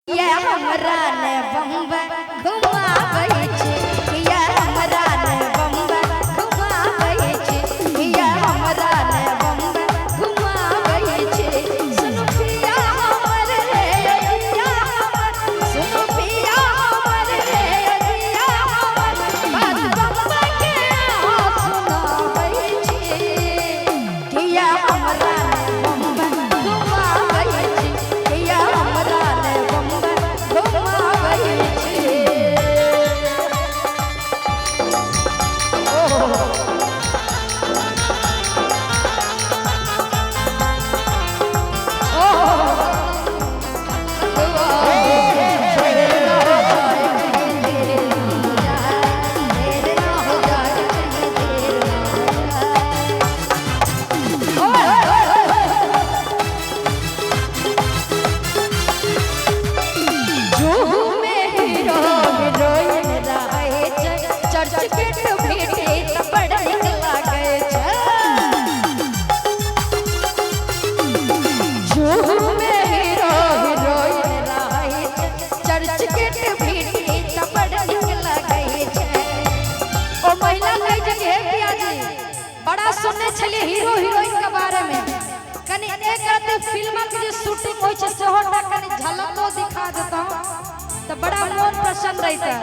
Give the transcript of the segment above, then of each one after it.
ये हमरा ने बम्बई घुमाबै छी, ये हमरा ने बम्बई घुमाबै छी, ये हमरा ने बम्बई घुमाबै छी। सुनु पिया हमर रे पिया हमर, सुनु पिया हमर रे पिया हमर, बात बम्बई के सुनाबै छी। ये हमरा ने बम्बई घुमाबै छी, ये हमरा ने बम्बई घुमाबै छी। जुहू में हीरो हीरोइन रहै छै, चर्च गेट भेटे त बड़ नीक लागै छै। जुहू में हीरो हीरोइन रहै छै, चर्च गेट भेटे त बड़ नीक लागै छै। ओ महिला कहै छै कि हे पियाजी, बड़ा सुनने छलियै हीरो हीरोइन के बारे में, कनि एक राति फिल्मक जे शूटिंग होइ छै सेहो टा कनि झलको दिखा देतहुँ तऽ बड़ा मोन प्रसन्न रहितै।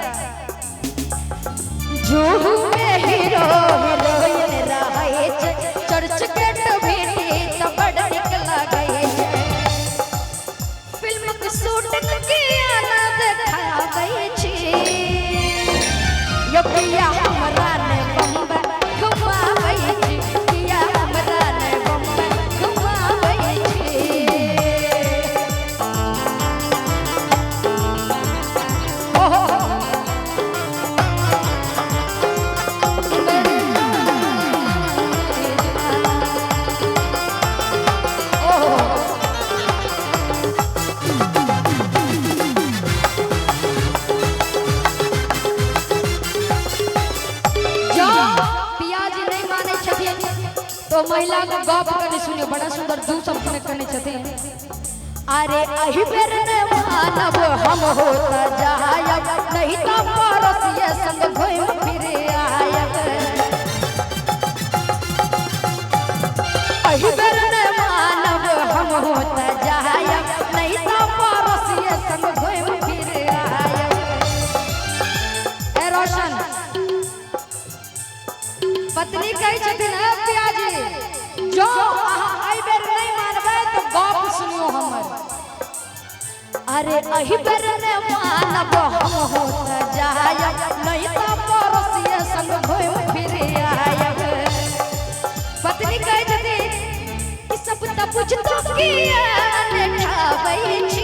जुहू में हीरो हीरोइन रहै छै, चर्च गेट भेटे तऽ बड़ नीक लागै छै। फिल्मक शूटिंग किया ना देखाबै छी, यो पिया हमरा ने बम्बई घुमाबै छी, पिया हमरा ने बम्बई घुमाबै छी। ओहो ओहो, जँ पियाजी नहि मानै छथिन तो महिला के गप कनि सुनियो, बड़ा सुंदर दू शब्द में कहने छथिन। अरे अही बेर ने मानब हम होत जायब, नहीं तो पड़ोसिए संग घूम फिर आयब। अही बेर ने मानब हम होत जायब, नहीं तो पड़ोसिए संग घूम फिर आयब। ए रोशन, पत्नी कहै छथिन, ए पियाजी, जो अहाँ एहि बेर नहि मानबै तऽ गप सुनियो हमर। अरे अही बेर ने मानब हम होत जायब, नहीं तो पड़ोसिए संग घूम फिर आयब। पत्नी कहै छथिन कि सब तऽ बुझतो किया ने ठाबै छी।